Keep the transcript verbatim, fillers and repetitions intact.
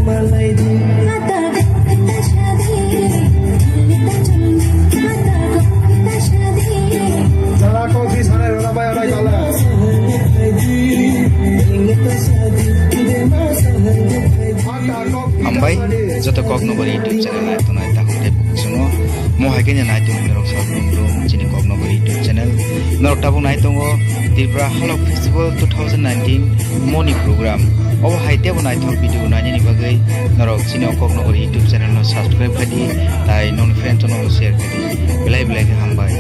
Jara coffee sanai rwna bai alai tala. Hambai, joto Koknogor YouTube channel nai tongnai takhuk tei bukhuk chwngno. Mo hai khe nai tongo norok sal brum brum chini Koknogor YouTube channel. Norok tabuk nai tongo Tripura Halok Festival two thousand nineteen moni program. Obo hai tebo naithok video nainani bagwi norok chini o Koknogor YouTube channel no subscribe khai di, tai nokni friends no share khai di. Belai belai khe hambai.